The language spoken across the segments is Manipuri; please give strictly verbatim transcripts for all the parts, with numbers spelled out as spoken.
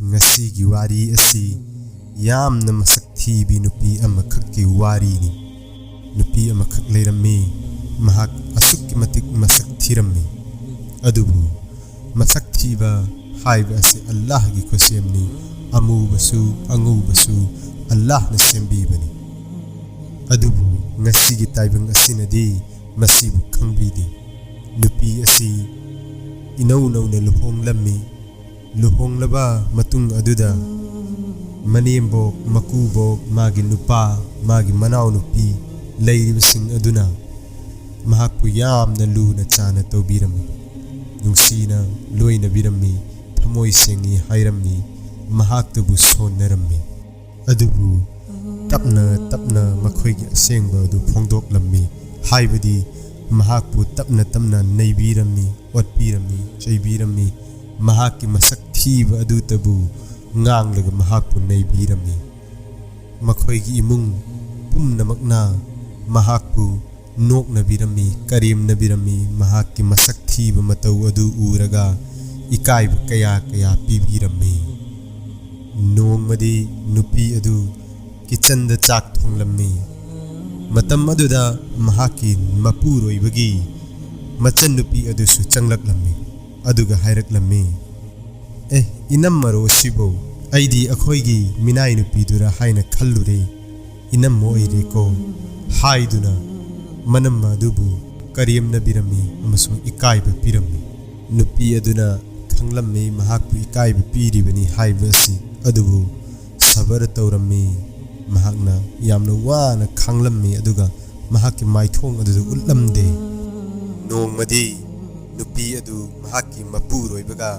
ꯉꯁꯤꯒꯤ ꯋꯥꯔꯤ ꯑꯁꯤ ꯌꯥꯝꯅ ꯃꯁꯛ ꯊꯤꯕꯤ ꯅꯨꯄꯤ ꯑꯃꯈꯛꯀꯤ ꯋꯥꯔꯤꯅꯤ꯫ ꯅꯨꯄꯤ ꯑꯃꯈꯛ ꯂꯩꯔꯝꯃꯤ꯫ ꯃꯍꯥꯛ ꯑꯁꯨꯛꯀꯤ ꯃꯇꯤꯛ ꯃꯁꯛ ꯊꯤꯔꯝꯃꯤ꯫ ꯑꯗꯨꯕꯨ ꯃꯁꯛ ꯊꯤꯕ ꯍꯥꯏꯕ ꯑꯁꯤ ꯑꯜꯂꯥꯍꯒꯤ ꯈꯨꯠꯁꯦꯝꯅꯤ꯫ ꯑꯃꯨꯕꯁꯨ ꯑꯉꯧꯕꯁꯨ ꯑꯜꯂꯥꯍꯅ ꯁꯦꯝꯕꯤꯕꯅꯤ꯫ ꯑꯗꯨꯕꯨ ꯉꯁꯤꯒꯤ ꯇꯥꯏꯕꯪ ꯑꯁꯤꯅꯗꯤ ꯃꯁꯤꯕꯨ ꯈꯪꯕꯤꯗꯦ꯫ ꯅꯨꯄꯤ ꯑꯁꯤ ꯏꯅꯧ ꯅꯧꯅ ꯂꯨꯍꯣꯡꯂꯝꯃꯤ꯫ ꯂꯨꯍꯣꯡꯂꯕ ꯃꯇꯨꯡ ꯑꯗꯨꯗ ꯃꯅꯦꯝꯕꯣꯛ, ꯃꯀꯨꯕꯣꯛ, ꯃꯥꯒꯤ ꯅꯨꯄꯥ, ꯃꯥꯒꯤ ꯃꯅꯥꯎꯅꯨꯄꯤ ꯂꯩꯔꯤꯕꯁꯤꯡ ꯑꯗꯨꯅ ꯃꯍꯥꯛꯄꯨ ꯌꯥꯝꯅ ꯂꯨꯅ ꯆꯥꯅ ꯇꯧꯕꯤꯔꯝꯃꯤ꯫ ꯅꯨꯡꯁꯤꯅ ꯂꯣꯏꯅꯕꯤꯔꯝꯃꯤ꯫ ꯊꯃꯣꯏ ꯁꯦꯡꯉꯤ ꯍꯥꯏꯔꯝꯃꯤ꯫ ꯃꯍꯥꯛꯇꯨꯕꯨ ꯁꯣꯟꯅꯔꯝꯃꯤ꯫ ꯑꯗꯨꯕꯨ ꯇꯞꯅ ꯇꯞꯅ ꯃꯈꯣꯏꯒꯤ ꯑꯁꯦꯡꯕ ꯑꯗꯨ ꯐꯣꯡꯗꯣꯛꯂꯝꯃꯤ꯫ ꯍꯥꯏꯕꯗꯤ ꯃꯍꯥꯛꯄꯨ ꯇꯞꯅ ꯇꯞꯅ ꯅꯩꯕꯤꯔꯝꯃꯤ, ꯑꯣꯠꯄꯤꯔꯝꯃꯤ, ꯆꯩꯕꯤꯔꯝꯃꯤ꯫ ꯃꯍꯥꯛꯀꯤ ꯃꯁꯛ ꯊꯤꯕ ꯑꯗꯨꯇꯕꯨ ꯉꯥꯡꯂꯒ ꯃꯍꯥꯛꯄꯨ ꯅꯩꯕꯤꯔꯝꯃꯤ꯫ ꯃꯈꯣꯏꯒꯤ ꯏꯃꯨꯡ ꯄꯨꯝꯅꯃꯛꯅ ꯃꯍꯥꯛꯄꯨ ꯅꯣꯛꯅꯕꯤꯔꯝꯃꯤ, ꯀꯔꯦꯝꯅꯕꯤꯔꯝꯃꯤ꯫ ꯃꯍꯥꯛꯀꯤ ꯃꯁꯛ ꯊꯤꯕ ꯃꯇꯧ ꯑꯗꯨ ꯎꯔꯒ ꯏꯀꯥꯏꯕ ꯀꯌꯥ ꯀꯌꯥ ꯄꯤꯕꯤꯔꯝꯃꯤ꯫ ꯅꯣꯡꯃꯗꯤ ꯅꯨꯄꯤ ꯑꯗꯨ ꯀꯤꯆꯟꯗ ꯆꯥꯛ ꯊꯣꯡꯂꯝꯃꯤ꯫ ꯃꯇꯝ ꯑꯗꯨꯗ ꯃꯍꯥꯛꯀꯤ ꯃꯄꯨꯔꯣꯏꯕꯒꯤ ꯃꯆꯟꯅꯨꯄꯤ ꯑꯗꯨꯁꯨ ꯆꯪꯂꯛꯂꯝꯃꯤ꯫ ꯑꯗꯨꯒ ꯍꯥꯏꯔꯛꯂꯝꯃꯤ, "ꯑꯦ, ꯏꯅꯝꯃꯔꯣ ꯁꯤꯕꯨ? ꯑꯩꯗꯤ ꯑꯩꯈꯣꯏꯒꯤ ꯃꯤꯅꯥꯏ ꯅꯨꯄꯤꯗꯨꯔ ꯍꯥꯏꯅ ꯈꯜꯂꯨꯔꯦ꯫ ꯏꯅꯝꯃ ꯑꯣꯏꯔꯦꯀꯣ" ꯍꯥꯏꯗꯨꯅ ꯃꯅꯝꯃ ꯑꯗꯨꯕꯨ ꯀꯔꯦꯝꯅꯕꯤꯔꯝꯃꯤ ꯑꯃꯁꯨꯡ ꯏꯀꯥꯏꯕ ꯄꯤꯔꯝꯃꯤ꯫ ꯅꯨꯄꯤ ꯑꯗꯨꯅ ꯈꯪꯂꯝꯃꯤ ꯃꯍꯥꯛꯄꯨ ꯏꯀꯥꯏꯕ ꯄꯤꯔꯤꯕꯅꯤ ꯍꯥꯏꯕ ꯑꯁꯤ꯫ ꯑꯗꯨꯕꯨ ꯁꯕꯔ ꯇꯧꯔꯝꯃꯤ꯫ ꯃꯍꯥꯛꯅ ꯌꯥꯝꯅ ꯋꯥꯅ ꯈꯥꯡꯂꯝꯃꯤ, ꯑꯗꯨꯒ ꯃꯍꯥꯛꯀꯤ ꯃꯥꯏꯊꯣꯡ ꯑꯗꯨꯗ ꯎꯠꯂꯝꯗꯦ꯫ ꯅꯣꯡꯃꯗꯤ ꯅꯨꯄꯤ ꯑꯗꯨ ꯃꯍꯥꯛꯀꯤ ꯃꯄꯨꯔꯣꯏꯕꯒ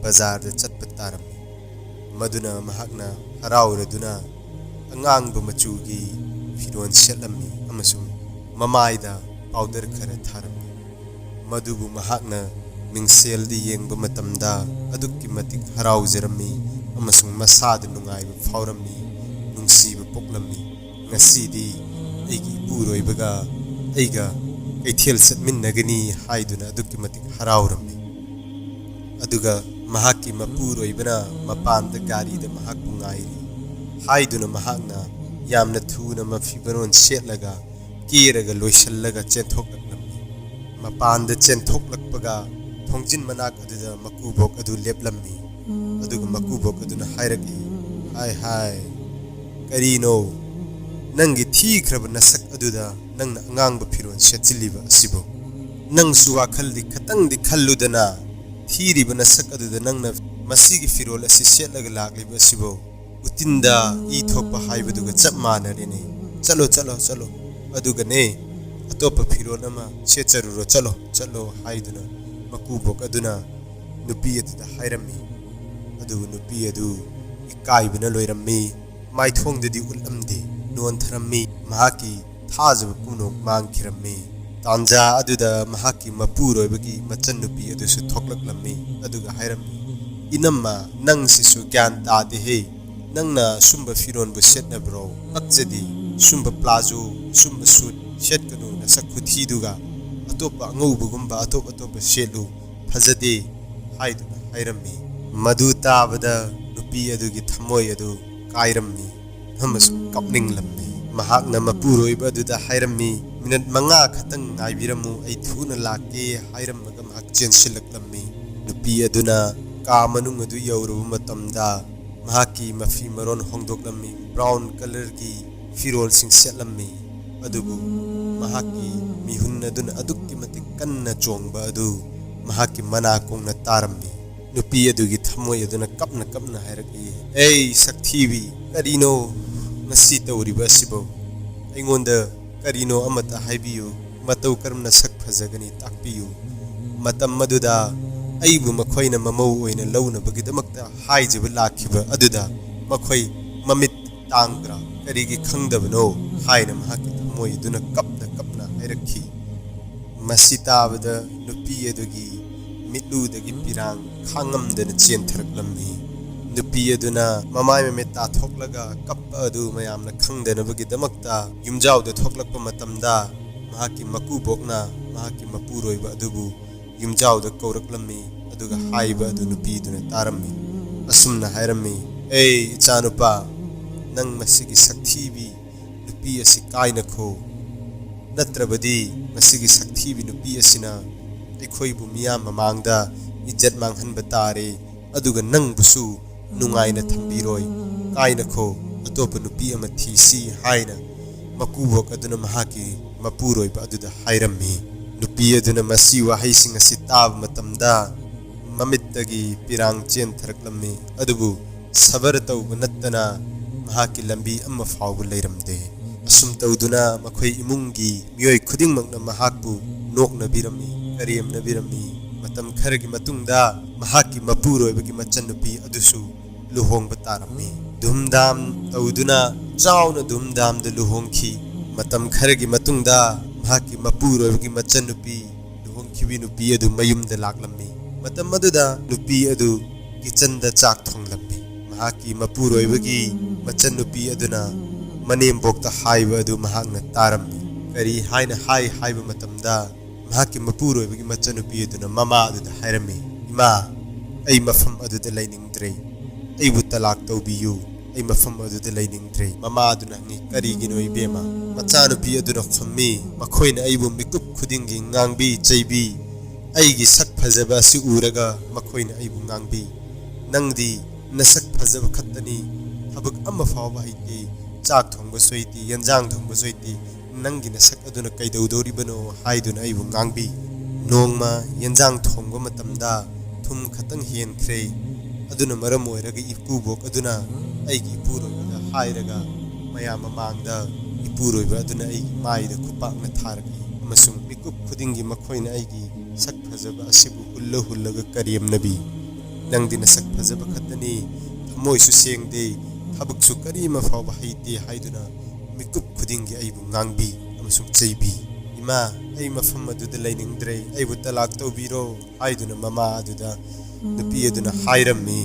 ꯕꯖꯥꯔꯗ ꯆꯠꯄ ꯇꯥꯔꯝꯃꯤ꯫ ꯃꯗꯨꯅ ꯃꯍꯥꯛꯅ ꯍꯔꯥꯎꯔꯗꯨꯅ ꯑꯉꯥꯡꯕ ꯃꯆꯨꯒꯤ ꯐꯤꯔꯣꯜ ꯁꯦꯠꯂꯝꯃꯤ ꯑꯃꯁꯨꯡ ꯃꯃꯥꯏꯗ ꯄꯥꯎꯗꯔ ꯈꯔ ꯊꯥꯔꯝꯃꯤ꯫ ꯃꯗꯨꯕꯨ ꯃꯍꯥꯛꯅ ꯃꯤꯡꯁꯦꯜꯗ ꯌꯦꯡꯕ ꯃꯇꯝꯗ ꯑꯗꯨꯛꯀꯤ ꯃꯇꯤꯛ ꯍꯔꯥꯎꯖꯔꯝꯃꯤ ꯑꯃꯁꯨꯡ ꯃꯁꯥꯗ ꯅꯨꯡꯉꯥꯏꯕ ꯐꯥꯎꯔꯝꯃꯤ, ꯅꯨꯡꯁꯤꯕ ꯄꯣꯛꯂꯝꯃꯤ꯫ "ꯉꯁꯤꯗꯤ ꯑꯩꯒꯤ ꯏꯄꯨꯔꯣꯏꯕꯒ ꯑꯩꯒ ꯀꯩꯊꯦꯜ ꯆꯠꯃꯤꯟꯅꯒꯅꯤ" ꯍꯥꯏꯗꯨꯅ ꯑꯗꯨꯛꯀꯤ ꯃꯇꯤꯛ ꯍꯔꯥꯎꯔꯝꯃꯤ꯫ ꯑꯗꯨꯒ ꯃꯍꯥꯛꯀꯤ ꯃꯄꯨꯔꯣꯏꯕꯅ ꯃꯄꯥꯟꯗ ꯒꯥꯔꯤꯗ ꯃꯍꯥꯛꯄꯨ ꯉꯥꯏꯔꯤ ꯍꯥꯏꯗꯨꯅ ꯃꯍꯥꯛꯅ ꯌꯥꯝꯅ ꯊꯨꯅ ꯃꯐꯤ ꯃꯔꯣꯟ ꯁꯦꯠꯂꯒ ꯀꯦꯔꯒ ꯂꯣꯏꯁꯤꯜꯂꯒ ꯆꯦꯟꯊꯣꯛꯂꯛꯂꯝꯃꯤ꯫ ꯃꯄꯥꯟꯗ ꯆꯦꯟꯊꯣꯛꯂꯛꯄꯒ ꯊꯣꯡꯖꯤꯟ ꯃꯅꯥꯛ ꯑꯗꯨꯗ ꯃꯀꯨꯕꯣꯛ ꯑꯗꯨ ꯂꯦꯞꯂꯝꯃꯤ꯫ ꯑꯗꯨꯒ ꯃꯀꯨꯕꯣꯛ ꯑꯗꯨꯅ ꯍꯥꯏꯔꯛꯏ, "ꯍꯥꯏ ꯍꯥꯏ, ꯀꯔꯤꯅꯣ? ꯅꯪꯒꯤ ꯊꯤꯈ꯭ꯔꯕ ꯅꯁꯛ ꯑꯗꯨꯗ ꯅꯪꯅ ꯑꯉꯥꯡꯕ ꯐꯤꯔꯣꯜ ꯁꯦꯠꯆꯤꯜꯂꯤꯕ ꯑꯁꯤꯕꯨ? ꯅꯪꯁꯨ ꯋꯥꯈꯜꯗꯤ ꯈꯇꯪꯗꯤ ꯈꯜꯂꯨꯗꯅ, ꯊꯤꯔꯤꯕ ꯅꯁꯛ ꯑꯗꯨꯗ ꯅꯪꯅ ꯃꯁꯤꯒꯤ ꯐꯤꯔꯣꯜ ꯑꯁꯤ ꯁꯦꯠꯂꯒ ꯂꯥꯛꯂꯤꯕ ꯑꯁꯤꯕꯨ ꯎꯇꯤꯟꯗ ꯏ ꯊꯣꯛꯄ ꯍꯥꯏꯕꯗꯨꯒ ꯆꯞ ꯃꯥꯟꯅꯔꯦꯅꯦ꯫ ꯆꯠꯂꯣ, ꯆꯠꯂꯣ, ꯆꯠꯂꯣ꯫ ꯑꯗꯨꯒꯅꯦ, ꯑꯇꯣꯞꯄ ꯐꯤꯔꯣꯜ ꯑꯃ ꯁꯦꯠꯆꯔꯨꯔꯣ, ꯆꯠꯂꯣ, ꯆꯠꯂꯣ" ꯍꯥꯏꯗꯨꯅ ꯃꯀꯨꯕꯣꯛ ꯑꯗꯨꯅ ꯅꯨꯄꯤ ꯑꯗꯨꯗ ꯍꯥꯏꯔꯝꯃꯤ꯫ ꯑꯗꯨꯕꯨ ꯅꯨꯄꯤ ꯑꯗꯨ ꯏꯀꯥꯏꯕꯅ ꯂꯣꯏꯔꯝꯃꯤ꯫ ꯃꯥꯏꯊꯣꯡꯗꯗꯤ ꯎꯠꯂꯝꯗꯦ, ꯅꯣꯟꯊꯔꯝꯃꯤ꯫ ꯃꯍꯥꯛꯀꯤ ꯊꯥꯖꯕ ꯄꯨꯝꯅꯃꯛ ꯃꯥꯡꯈꯤꯔꯝꯃꯤ꯫ ꯇꯥꯟꯖꯥ ꯑꯗꯨꯗ ꯃꯍꯥꯛꯀꯤ ꯃꯄꯨꯔꯣꯏꯕꯒꯤ ꯃꯆꯟꯅꯨꯄꯤ ꯑꯗꯨꯁꯨ ꯊꯣꯛꯂꯛꯂꯝꯃꯤ, ꯑꯗꯨꯒ ꯍꯥꯏꯔꯝꯃꯤ, "ꯏꯅꯝꯃ, ꯅꯪꯁꯤꯁꯨ ꯒ꯭ꯌꯥꯟ ꯇꯥꯗꯦꯍꯦ꯫ ꯅꯪꯅ ꯁꯨꯝꯕ ꯐꯤꯔꯣꯟꯕꯨ ꯁꯦꯠꯅꯕ꯭ꯔꯣ? ꯄꯛꯆꯗꯦ꯫ ꯁꯨꯝꯕ ꯄ꯭ꯂꯥꯖꯣ, ꯁꯨꯝꯕ ꯁꯨꯠ ꯁꯦꯠꯀꯅꯨ, ꯅꯁꯛ ꯈꯨꯊꯤꯗꯨꯒ꯫ ꯑꯇꯣꯞꯄ ꯑꯉꯧꯕꯒꯨꯝꯕ ꯑꯇꯣꯞ ꯑꯇꯣꯞꯄ ꯁꯦꯠꯂꯨ, ꯐꯖꯗꯦ" ꯍꯥꯏꯗꯨꯅ ꯍꯥꯏꯔꯝꯃꯤ꯫ ꯃꯗꯨ ꯇꯥꯕꯗ ꯅꯨꯄꯤ ꯑꯗꯨꯒꯤ ꯊꯃꯣꯏ ꯑꯗꯨ ꯀꯥꯏꯔꯝꯃꯤ ꯑꯃꯁꯨꯡ ꯀꯞꯅꯤꯡꯂꯝꯃꯤ꯫ ꯃꯍꯥꯛꯅ ꯃꯄꯨꯔꯣꯏꯕ ꯑꯗꯨꯗ ꯍꯥꯏꯔꯝꯃꯤ, "ꯃꯤꯅꯠ ꯃꯉꯥ ꯈꯛꯇꯪ ꯉꯥꯏꯕꯤꯔꯝꯃꯨ, ꯑꯩ ꯊꯨꯅ ꯂꯥꯛꯀꯦ" ꯍꯥꯏꯔꯝꯃꯒ ꯃꯍꯥꯛ ꯆꯦꯟꯁꯤꯜꯂꯛꯂꯝꯃꯤ꯫ ꯅꯨꯄꯤ ꯑꯗꯨꯅ ꯀꯥ ꯃꯅꯨꯡ ꯑꯗꯨ ꯌꯧꯔꯨꯕ ꯃꯇꯝꯗ ꯃꯍꯥꯛꯀꯤ ꯃꯐꯤ ꯃꯔꯣꯟ ꯍꯣꯡꯗꯣꯛꯂꯝꯃꯤ, ꯕ꯭ꯔꯥꯎꯟ ꯀꯂꯔꯒꯤ ꯐꯤꯔꯣꯜꯁꯤꯡ ꯁꯦꯠꯂꯝꯃꯤ꯫ ꯑꯗꯨꯕꯨ ꯃꯍꯥꯛꯀꯤ ꯃꯤꯍꯨꯟ ꯑꯗꯨꯅ ꯑꯗꯨꯛꯀꯤ ꯃꯇꯤꯛ ꯀꯟꯅ ꯆꯣꯡꯕ ꯑꯗꯨ ꯃꯍꯥꯛꯀꯤ ꯃꯅꯥꯀꯣꯡꯅ ꯇꯥꯔꯝꯃꯤ꯫ ꯅꯨꯄꯤ ꯑꯗꯨꯒꯤ ꯊꯃꯣꯏ ꯑꯗꯨꯅ ꯀꯞꯅ ꯀꯞꯅ ꯍꯥꯏꯔꯛꯏ, "ꯑꯩ ꯁꯛꯊꯤꯕꯤ, ꯀꯔꯤꯅꯣ ꯉꯁꯤ ꯇꯧꯔꯤꯕ ꯑꯁꯤꯕꯨ? ꯑꯩꯉꯣꯟꯗ ꯀꯔꯤꯅꯣ ꯑꯃꯠꯇ ꯍꯥꯏꯕꯤꯌꯨ, ꯃꯇꯧ ꯀꯔꯝꯅ ꯁꯛ ꯐꯖꯒꯅꯤ ꯇꯥꯛꯄꯤꯌꯨ"꯫ ꯃꯇꯝ ꯑꯗꯨꯗ ꯑꯩꯕꯨ ꯃꯈꯣꯏꯅ ꯃꯃꯧ ꯑꯣꯏꯅ ꯂꯧꯅꯕꯒꯤꯗꯃꯛꯇ ꯍꯥꯏꯖꯕ ꯂꯥꯛꯈꯤꯕ ꯑꯗꯨꯗ ꯃꯈꯣꯏ ꯃꯃꯤꯠ ꯇꯥꯡꯗ꯭ꯔꯥ? ꯀꯔꯤꯒꯤ ꯈꯪꯗꯕꯅꯣ ꯍꯥꯏꯅ ꯃꯍꯥꯛꯀꯤ ꯊꯃꯣꯏ ꯑꯗꯨꯅ ꯀꯞꯅ ꯀꯞꯅ ꯍꯥꯏꯔꯛꯈꯤ꯫ ꯃꯁꯤ ꯇꯥꯕꯗ ꯅꯨꯄꯤ ꯑꯗꯨꯒꯤ ꯃꯤꯠꯂꯨꯗꯒꯤ ꯄꯤꯔꯥꯡ ꯈꯥꯡꯉꯝꯗꯅ ꯆꯦꯟꯊꯔꯛꯂꯝꯃꯤ꯫ ꯅꯨꯄꯤ ꯑꯗꯨꯅ ꯃꯃꯥꯏ ꯃꯃꯤꯠ ꯇꯥꯊꯣꯛꯂꯒ ꯀꯞꯄ ꯑꯗꯨ ꯃꯌꯥꯝꯅ ꯈꯪꯗꯅꯕꯒꯤꯗꯃꯛꯇ ꯌꯨꯝꯖꯥꯎꯗ ꯊꯣꯛꯂꯛꯄ ꯃꯇꯝꯗ ꯃꯍꯥꯛꯀꯤ ꯃꯀꯨꯕꯣꯛꯅ ꯃꯍꯥꯛꯀꯤ ꯃꯄꯨꯔꯣꯏꯕ ꯑꯗꯨꯕꯨ ꯌꯨꯝꯖꯥꯎꯗ ꯀꯧꯔꯛꯂꯝꯃꯤ꯫ ꯑꯗꯨꯒ ꯍꯥꯏꯕ ꯑꯗꯨ ꯅꯨꯄꯤꯗꯨꯅ ꯇꯥꯔꯝꯃꯤ꯫ ꯑꯁꯨꯝꯅ ꯍꯥꯏꯔꯝꯃꯤ, "ꯑꯦ ꯏꯆꯥꯅꯨꯄꯥ, ꯅꯪ ꯃꯁꯤꯒꯤ ꯁꯛꯊꯤꯕꯤ ꯅꯨꯄꯤ ꯑꯁꯤ ꯀꯥꯏꯅꯈꯣ, ꯅꯠꯇ꯭ꯔꯕꯗꯤ ꯃꯁꯤꯒꯤ ꯁꯛꯊꯤꯕꯤ ꯅꯨꯄꯤ ꯑꯁꯤꯅ ꯑꯩꯈꯣꯏꯕꯨ ꯃꯤꯌꯥꯝ ꯃꯃꯥꯡꯗ ꯏꯖꯠ ꯃꯥꯡꯍꯟꯕ ꯇꯥꯔꯦ, ꯑꯗꯨꯒ ꯅꯪꯕꯨꯁꯨ ꯅꯨꯡꯉꯥꯏꯅ ꯊꯝꯕꯤꯔꯣꯏ꯫ ꯀꯥꯏꯅꯈꯣ, ꯑꯇꯣꯞꯄ ꯅꯨꯄꯤ ꯑꯃ ꯊꯤꯁꯤ" ꯍꯥꯏꯅ ꯃꯀꯨꯕꯣꯛ ꯑꯗꯨꯅ ꯃꯍꯥꯛꯀꯤ ꯃꯄꯨꯔꯣꯏꯕ ꯑꯗꯨꯗ ꯍꯥꯏꯔꯝꯃꯤ꯫ ꯅꯨꯄꯤ ꯑꯗꯨꯅ ꯃꯁꯤ ꯋꯥꯍꯩꯁꯤꯡ ꯑꯁꯤ ꯇꯥꯕ ꯃꯇꯝꯗ ꯃꯃꯤꯠꯇꯒꯤ ꯄꯤꯔꯥꯡ ꯆꯦꯟꯊꯔꯛꯂꯝꯃꯤ, ꯑꯗꯨꯕꯨ ꯁꯕꯔ ꯇꯧꯕ ꯅꯠꯇꯅ ꯃꯍꯥꯛꯀꯤ ꯂꯝꯕꯤ ꯑꯃ ꯐꯥꯎꯕ ꯂꯩꯔꯝꯗꯦ꯫ ꯑꯁꯨꯝ ꯇꯧꯗꯨꯅ ꯃꯈꯣꯏ ꯏꯃꯨꯡꯒꯤ ꯃꯤꯑꯣꯏ ꯈꯨꯗꯤꯡꯃꯛꯅ ꯃꯍꯥꯛꯄꯨ ꯅꯣꯛꯅꯕꯤꯔꯝꯃꯤ, ꯀꯔꯦꯝꯅꯕꯤꯔꯝꯃꯤ꯫ ꯃꯇꯝ ꯈꯔꯒꯤ ꯃꯇꯨꯡꯗ ꯃꯍꯥꯛꯀꯤ ꯃꯄꯨꯔꯣꯏꯕꯒꯤ ꯃꯆꯟꯅꯨꯄꯤ ꯑꯗꯨꯁꯨ ꯂꯨꯍꯣꯡꯕ ꯇꯥꯔꯝꯃꯤ꯫ ꯙꯨꯝꯙꯥꯝ ꯇꯧꯗꯨꯅ ꯆꯥꯎꯅ ꯙꯨꯝꯙꯥꯝꯗ ꯂꯨꯍꯣꯡꯈꯤ꯫ ꯃꯇꯝ ꯈꯔꯒꯤ ꯃꯇꯨꯡꯗ ꯃꯍꯥꯛꯀꯤ ꯃꯄꯨꯔꯣꯏꯕꯒꯤ ꯃꯆꯟꯅꯨꯄꯤ, ꯂꯨꯍꯣꯡꯈꯤꯕꯤ ꯅꯨꯄꯤ ꯑꯗꯨ ꯃꯌꯨꯝꯗ ꯂꯥꯛꯂꯝꯃꯤ꯫ ꯃꯇꯝ ꯑꯗꯨꯗ ꯅꯨꯄꯤ ꯑꯗꯨ ꯀꯤꯆꯟꯗ ꯆꯥꯛ ꯊꯣꯡꯂꯝꯃꯤ꯫ ꯃꯍꯥꯛꯀꯤ ꯃꯄꯨꯔꯣꯏꯕꯒꯤ ꯃꯆꯟꯅꯨꯄꯤ ꯑꯗꯨꯅ ꯃꯅꯦꯝꯕꯣꯛꯇ ꯍꯥꯏꯕ ꯑꯗꯨ ꯃꯍꯥꯛꯅ ꯇꯥꯔꯝꯃꯤ꯫ ꯀꯔꯤ ꯍꯥꯏꯅ ꯍꯥꯏ ꯍꯥꯏꯕ ꯃꯇꯝꯗ, ꯃꯍꯥꯛꯀꯤ ꯃꯄꯨꯔꯣꯏꯕꯒꯤ ꯃꯆꯟꯅꯨꯄꯤ ꯑꯗꯨꯅ ꯃꯃꯥ ꯑꯗꯨꯗ ꯍꯥꯏꯔꯝꯃꯤ, "ꯏꯃꯥ, ꯑꯩ ꯃꯐꯝ ꯑꯗꯨꯗ ꯂꯩꯅꯤꯡꯗ꯭ꯔꯦ꯫ ꯑꯩꯕꯨ ꯇꯂꯥꯛ ꯇꯧꯕꯤꯌꯨ꯫ ꯑꯩ ꯃꯐꯝ ꯑꯗꯨꯗ ꯂꯩꯅꯤꯡꯗ꯭ꯔꯦ꯫" ꯃꯃꯥ ꯑꯗꯨꯅ ꯍꯪꯉꯤ, "ꯀꯔꯤꯒꯤꯅꯣ ꯏꯕꯦꯝꯃ?" ꯃꯆꯥꯅꯨꯄꯤ ꯑꯗꯨꯅ ꯈꯨꯝꯃꯤ, "ꯃꯈꯣꯏꯅ ꯑꯩꯕꯨ ꯃꯤꯀꯨꯞ ꯈꯨꯗꯤꯡꯒꯤ ꯉꯥꯡꯕꯤ ꯆꯩꯕꯤ꯫ ꯑꯩꯒꯤ ꯁꯛ ꯐꯖꯕ ꯑꯁꯤ ꯎꯔꯒ ꯃꯈꯣꯏꯅ ꯑꯩꯕꯨ ꯉꯥꯡꯕꯤ꯫ ꯅꯪꯗꯤ ꯅꯁꯛ ꯐꯖꯕ ꯈꯛꯇꯅꯤ, ꯊꯕꯛ ꯑꯃ ꯐꯥꯎꯕ ꯍꯩꯇꯦ, ꯆꯥꯛ ꯊꯣꯡꯕꯁꯨ ꯍꯩꯇꯦ, ꯌꯦꯟꯖꯥꯡ ꯊꯣꯡꯕꯁꯨ ꯍꯩꯇꯦ, ꯅꯪꯒꯤ ꯅꯁꯛ ꯑꯗꯨꯅ ꯀꯩꯗꯧꯗꯣꯔꯤꯕꯅꯣ?" ꯍꯥꯏꯗꯨꯅ ꯑꯩꯕꯨ ꯉꯥꯡꯕꯤ꯫ ꯅꯣꯡꯃ ꯌꯦꯟꯖꯥꯡ ꯊꯣꯡꯕ ꯃꯇꯝꯗ ꯊꯨꯝ ꯈꯛꯇꯪ ꯍꯦꯟꯈ꯭ꯔꯦ꯫ ꯑꯗꯨꯅ ꯃꯔꯝ ꯑꯣꯏꯔꯒ ꯏꯀꯨꯕꯣꯛ ꯑꯗꯨꯅ ꯑꯩꯒꯤ ꯏꯄꯨꯔꯣꯏꯕꯗ ꯍꯥꯏꯔꯒ ꯃꯌꯥꯝ ꯃꯃꯥꯡꯗ ꯏꯄꯨꯔꯣꯏꯕ ꯑꯗꯨꯅ ꯑꯩꯒꯤ ꯃꯥꯏꯗ ꯈꯨꯄꯥꯛꯅ ꯊꯥꯔꯛꯏ, ꯑꯃꯁꯨꯡ ꯃꯤꯀꯨꯞ ꯈꯨꯗꯤꯡꯒꯤ ꯃꯈꯣꯏꯅ ꯑꯩꯒꯤ ꯁꯛ ꯐꯖꯕ ꯑꯁꯤꯕꯨ ꯍꯨꯜꯂ ꯍꯨꯜꯂꯒ ꯀꯔꯦꯝꯅꯕꯤ꯫ "ꯅꯪꯗꯤ ꯅꯁꯛ ꯐꯖꯕ ꯈꯛꯇꯅꯤ, ꯊꯃꯣꯏꯁꯨ ꯁꯦꯡꯗꯦ, ꯊꯕꯛꯁꯨ ꯀꯔꯤꯃ ꯐꯥꯎꯕ ꯍꯩꯇꯦ" ꯍꯥꯏꯗꯨꯅ ꯃꯤꯀꯨꯞ ꯈꯨꯗꯤꯡꯒꯤ ꯑꯩꯕꯨ ꯉꯥꯡꯕꯤ ꯑꯃꯁꯨꯡ ꯆꯩꯕꯤ꯫ "ꯏꯃꯥ, ꯑꯩ ꯃꯐꯝ ꯑꯗꯨꯗ ꯂꯩꯅꯤꯡꯗ꯭ꯔꯦ, ꯑꯩꯕꯨ ꯇꯂꯥꯛ ꯇꯧꯕꯤꯔꯣ" ꯍꯥꯏꯗꯨꯅ ꯃꯃꯥ ꯑꯗꯨꯗ ꯅꯨꯄꯤ ꯑꯗꯨꯅ ꯍꯥꯏꯔꯝꯃꯤ꯫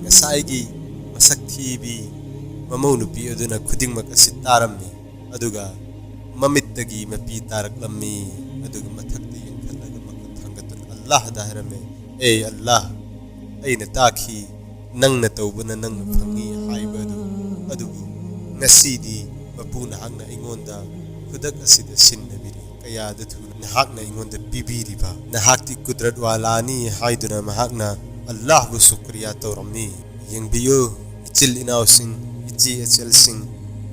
ꯉꯁꯥꯏꯒꯤ ꯃꯁꯛ ꯊꯤꯕꯤ ꯃꯃꯧ ꯅꯨꯄꯤ ꯑꯗꯨꯅ ꯈꯨꯗꯤꯡꯃꯛ ꯑꯁꯤ ꯇꯥꯔꯝꯃꯤ, ꯑꯗꯨꯒ ꯃꯃꯤꯠꯇꯒꯤ ꯃꯄꯤ ꯇꯥꯔꯛꯂꯝꯃꯤ꯫ ꯑꯗꯨꯒ ꯃꯊꯛꯇ ꯌꯦꯡꯈꯠꯂꯒ ꯃꯈꯨꯠ ꯊꯥꯡꯒꯠꯇꯨꯅ ꯑꯜꯂꯥꯍꯗ ꯍꯥꯏꯔꯝꯃꯤ, ꯑꯦ ꯑꯜꯂꯥꯍ, ꯑꯩꯅ ꯇꯥꯈꯤ, ꯅꯪꯅ ꯇꯧꯕꯅ ꯅꯪꯅ ꯐꯪꯏ ꯍꯥꯏꯕ ꯑꯗꯨ꯫ ꯑꯗꯨꯕꯨ ꯉꯁꯤꯗꯤ ꯃꯄꯨ ꯅꯍꯥꯛꯅ ꯑꯩꯉꯣꯟꯗ ꯈꯨꯗꯛ ꯑꯁꯤꯗ ꯁꯤꯟꯅꯕꯤꯔꯤ꯫ ꯀꯌꯥꯗ ꯊꯨꯅ ꯅꯍꯥꯛꯅ ꯑꯩꯉꯣꯟꯗ ꯄꯤꯕꯤꯔꯤꯕ꯫ ꯅꯍꯥꯛꯇꯤ ꯀꯨꯗꯔꯠ ꯋꯥꯂꯥꯅꯤ ꯍꯥꯏꯗꯨꯅ ꯃꯍꯥꯛꯅ ꯑꯜꯂꯥꯍꯕꯨ ꯁꯨꯀ꯭ꯔꯤꯌꯥ ꯇꯧꯔꯝꯃꯤ꯫ ꯌꯦꯡꯕꯤꯌꯨ, ꯏꯆꯤꯜ ꯏꯅꯥꯎꯁꯤꯡ, ꯏꯆꯦ ꯏꯆꯜꯁꯤꯡ,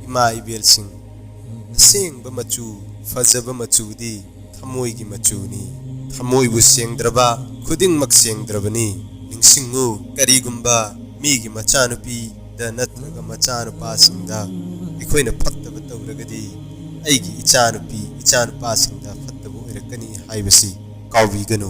ꯏꯃꯥ ꯏꯕꯦꯜꯁꯤꯡ, ꯑꯁꯦꯡꯕ ꯃꯆꯨ, ꯐꯖꯕ ꯃꯆꯨꯗꯤ ꯊꯃꯣꯏꯒꯤ ꯃꯆꯨꯅꯤ꯫ ꯊꯃꯣꯏꯕꯨ ꯁꯦꯡꯗ꯭ꯔꯕ ꯈꯨꯗꯤꯡꯃꯛ ꯁꯦꯡꯗ꯭ꯔꯕꯅꯤ꯫ ꯅꯤꯡꯁꯤꯡꯉꯨ, ꯀꯔꯤꯒꯨꯝꯕ ꯃꯤꯒꯤ ꯃꯆꯥꯅꯨꯄꯤꯗ ꯅꯠꯇ꯭ꯔꯒ ꯃꯆꯥꯅꯨꯄꯥꯁꯤꯡꯗ ꯑꯩꯈꯣꯏꯅ ꯐꯠꯇꯕ ꯇꯧꯔꯒꯗꯤ, ꯑꯩꯒꯤ ꯏꯆꯥꯅꯨꯄꯤ, ꯏꯆꯥꯅꯨꯄꯥꯁꯤꯡꯗ ꯐꯠꯇꯕ ꯑꯣꯏꯔꯛꯀꯅꯤ ꯍꯥꯏꯕꯁꯤ ꯀꯥꯎꯕꯤꯒꯅꯨ꯫